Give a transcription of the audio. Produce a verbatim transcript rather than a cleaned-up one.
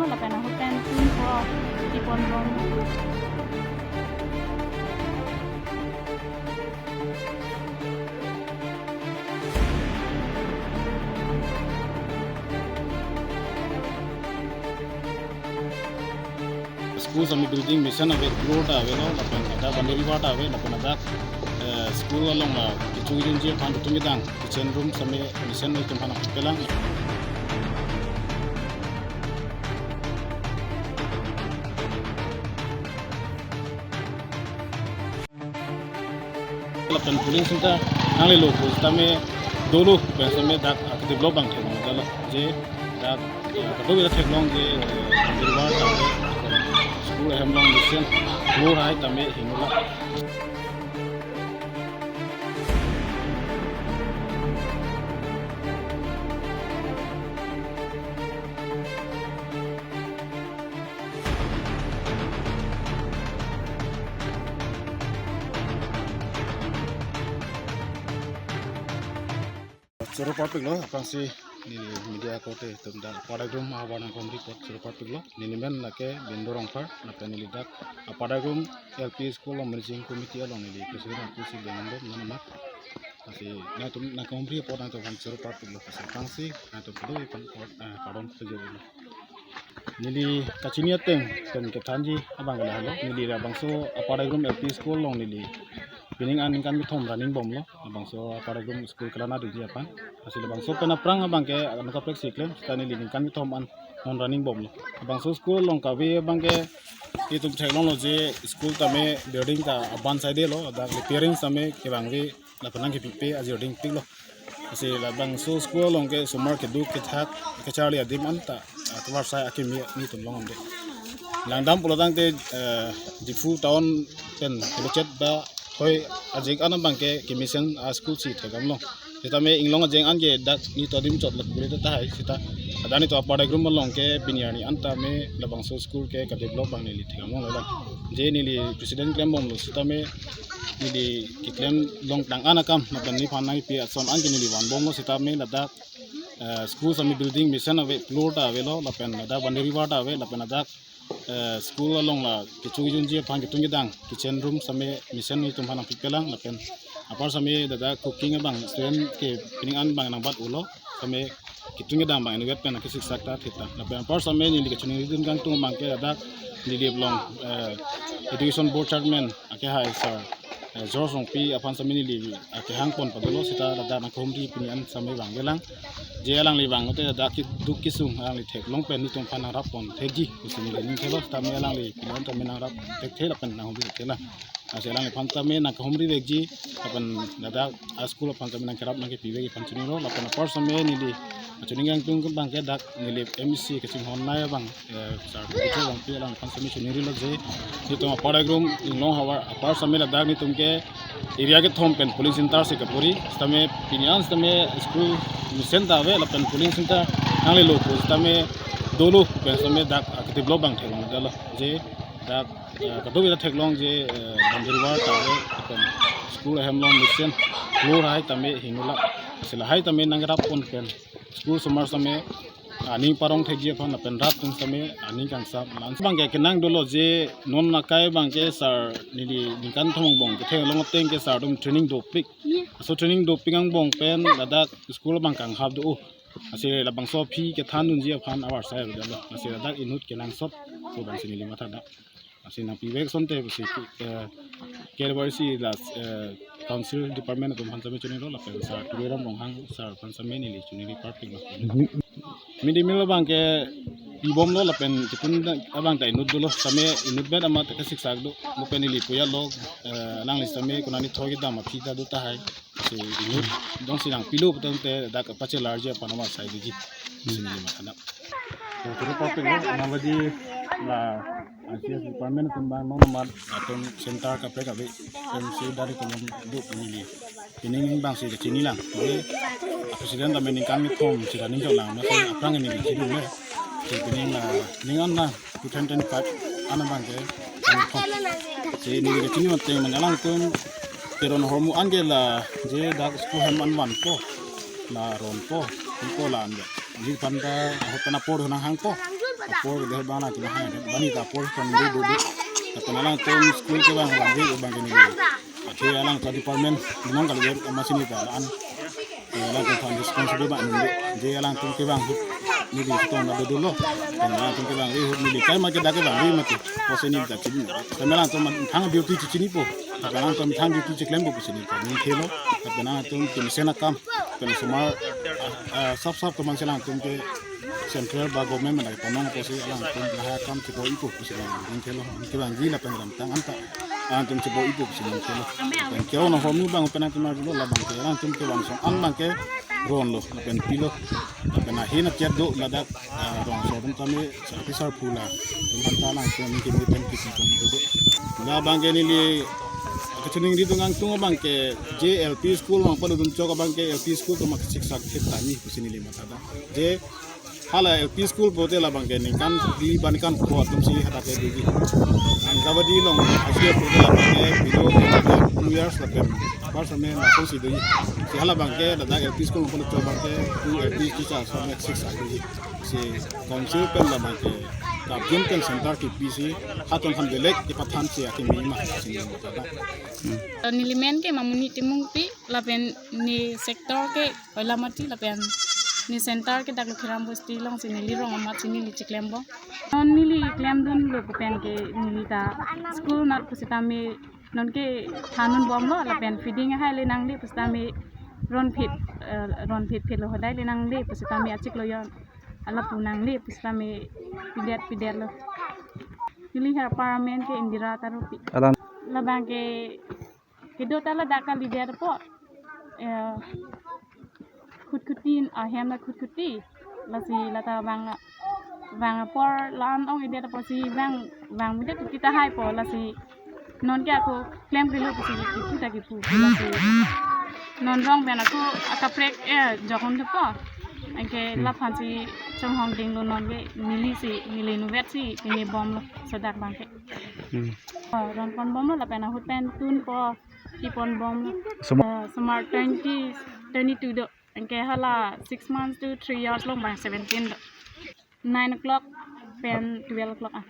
Lapen ahut pen pun ko tipon rong. School sami building mesen ave, floor ta avelo, lapen ladak boundary wall ta ave, lapen ladak, eh, school along la kecho kejunji aphan ketung kedang, kitchen room sami mesen itum aphan nangpipelang. Lapen polling center nanglelo pu sitame dolo pen sitame dak, ah, develop abang theklong dolo. Je dak, ah, kadokave theklong je, eh, boundary wall ta, school ahem along mesen, floor hai tame hinglo. Choro parpiklo, aphrangsi neli media korte atum dak Upper Dagrum ahavar nangkehumri apot choro parpiklo. Neli men lake Bindor Rongphar, lapen neli dak Upper Dagrum L P School along Managing Committee along neli President Angkusi Bengambo nanamat. Lasi nangtum nangkehumri apot nangtum aphan choro parpiklo, lasi aphrangsi nangtum kedo aphan, eh, pardon pejor. Neli kachini ateng pen kethanji abang lahelo. Neli labangso Upper Dagrum L P School along neli pining an ningkan kethom running bomlo. Labangso Upper Dagrum school kelana doji aphan. Lasi labangso pen aphrang abangke anut kaprek si klem, sita neli ningkan kethom an non running bomlo. Labangso school along kave abangke itum theklonglo je school tame building ta aban side lo, dak repairing tame kevangve lapen nangkepipe ajir dingpiklo. Lasi labangso school along ke osomar keduk kethak kacharli adim anta, ah, kevang sai akimi nelitum longde. Langdam pulotangte, eh, Diphu town pen kebechet ba hoi ajek an abangke kemesen a-school si thekdamlo. Sitame inglong ajeng an ke dak nelitum adim chot lak buri tahai sita. Ada nelitum Upper Dagrum along ke pini arni anta me labangso school ke kadevelop abang neli thekdamlo lang. Je neli president klembomlo sitame neli keklem longtang an akam lapen neliphan nangpi ason an ke neli vanbomlo sitame ladak, eh, school sami building mesen ave, floor ta avelo, lapen ladak boundary wall ta ave, lapen ladak, eh, school along la kecho kejunji aphan ketung kedang, kitchen room sami mesen itum aphan nangpipelang, lapen apar sami ladak cooking abang student ke pining an abang nangbat ulo, sami ketung kedang abang inutvet pen nangkesiksak ta thita. Lapen apar sami neli kachiningri dun kangtung abangke ladak neli along, eh, Education Board Chairman akehai sir, eh, George Rongpi aphan sami neli akehang pon padolo sita ladak nangkehumri pini an sami vangvelang. Je alangli vanglote ladak keduk kesung alangli theklong pen nelitum aphan nangrap pon thekji pusi neli ning thelo sitame alangli pini an tame nangrap thekthe lapen nanghumri thekthelang. Lasi alangliphan tame nangkehumri vekji, lapen ladak a-school aphan tame nangkerap nangkepivek aphan chinilo, lapen apar sami neli kachining kangtung abangke dak neli M C kachinghon nai abang, eh, sir Diphu Rongpi alangphan sami chiningrilo je, nelitum Upper Dagrum inglong havar apar sami ladak nelitum ke area kethom pen polling center si kapuri, sitame pini an sitame school mesen ta ave, lapen polling center nanglelo pu sitame dolo pen sitame dak, ah, kedevelop abang theklong dolo je dak, eh, kadokave theklong je, eh, boundary wall ta ave, lapen school ahem along mesen, floor hai tame hinglo. Lasi lahai tame nangrap pon pen school osomar sami aning parong thekji aphan lapen rat atum sami aning kangsam. Labangke kenang dolo je non akai abangke sir neli ningkan thom angbong kethe long ateng ke sir atum training dopik. Laso training dopik angbong pen ladak school abang kanghap do. Lasi labangso aphi kethan dunji aphan avarsai avedetlo. Lasi ladak inut kenangsot pu abangsi neli mathadak. Lasi nangpivek asonte pusi, eh, K W R C la, eh, council department atum aphan sami chinilo lapen sir Tuliram Ronghang sir aphan sami neli chiningri parpiklo. Midi milo abangke pibomlo lapen ketun abang ta inut dolo sami inutvet amat kesiksak do. Mo pen neli puyatlo, eh, nangli sami konani thoi kedam aphi ta do tahai. Si inut dongsi nangpilo putangte dak pachelarji aphan avarsai doji. Si neli mathadak. Choro parpiklo, nangvadi la I C S department atum abang non amat atum center kaprek ave M C dari atum do neli. Pining abangsi kachinilang. Jadi president tame ningkan kethom si running chot lang, masi aphrang neli kachini me. Si pining la, ning an la two thousand twenty-five an abangke ningkan kethom. Si neli kachini mate mane alangtum Teron ahormu anke la je dak school hem an vanpo, la ronpo, vanpo la anke. Neli panda ahut pana por nanghangpo. apor ke bang alangtum lahai, bani ta apor kangri do do. Lapen alangtum school kevang vangve abang ke neli, athe alangtum department nang kali amat si neli ta la-an, eh, alangtum aphan responsible abang neli, je alangtum kevang ahut neli chetong ta do dolo. Lapen alangtum kevangve ahut neli kai ma ke dak kevangve mati, pusi neli ta chini. Lapen alangtum methang duty chechinipo, lapen alangtum methang duty cheklempo pusi neli ta ning thelo. Lapen alangtum kemesen akam, pen osomar, ah, ah, sap sap atum an si alangtum ke central ba government manai panong pusi alangtum lahai akam chebo-ipo pusi neli ning thelo. Kevangji lapen ramtang anta alangtum chebo-ipo pusi ning thelo. Lapen ke-ong ahormu abang pen alangtum arjulo, labang ke alangtum kevang ason an abang ke ronlo lapen pilo. Lapen ahin achet do ladak, ah, rongso atum tame, sarpi sarpo la atum aphanta alangtum keme pen kipi tum do do. Labang ke neli kachiningri dung angtung abang ke je L P school along palutdun chok abang ke L P school atum ke siksak thip tani pusi neli matha dam. Je hala L P school pulote labang ke ningkan phli ba ningkan pho atum si hadak ke doji. Anganwadi along hajir pulote labang ke below two years lapen apar same atum si doji. Si halabang ke ladak L P school along palutdun chok abang ke two L P teacher same siksak doji. Si council pen labang ke kapjin pen center kipi si ha atum aphan belek kepathan si akimi ma si neli matha dam. Hmm. Neli men ke Mamuni Timungpi, lapen ne sector ke Koilamati, lapen ne center ke dak Lakhiram Bosti along si neli rong amat si neli cheklempo. Non neli klemdunlo pu pen ke neli ta school nat pusitame non ke thandun bomlo, lapen feeding ahai le nangle pusitame ronphit, eh, ronphit phit lo hodai le nangle pusitame achiklo jon alapu nangle pusitame pidet pidet lo. Neli apar amen ke Indira Tarupi. Alang. Labang ke kedo ta ladak kalidet apot, eh, khutkhut-i, ahem la khutkhut-i. Lasi lata vang, vang apor la-an ong-edet apotsi vang, vangvedet kita haipo, lasi non ke ako klemklelo pusi kipu ta kipu. Lasi non rong pen ako akaprek, eh, jokon thupo. Anke, hmm, laphan si chonghong dinglo, non ke neli si, neli nuvet si pine bomlo, laso adak abang ke. Hmm. Oh, ronpon bomlo lapen ahut pen tunpo, kipon bomlo. Sumar. Eh, sumar twenty, twenty-two do. Anke hala six months to three years along abang seventeen do. Nine o'clock pen twelve o'clock ah.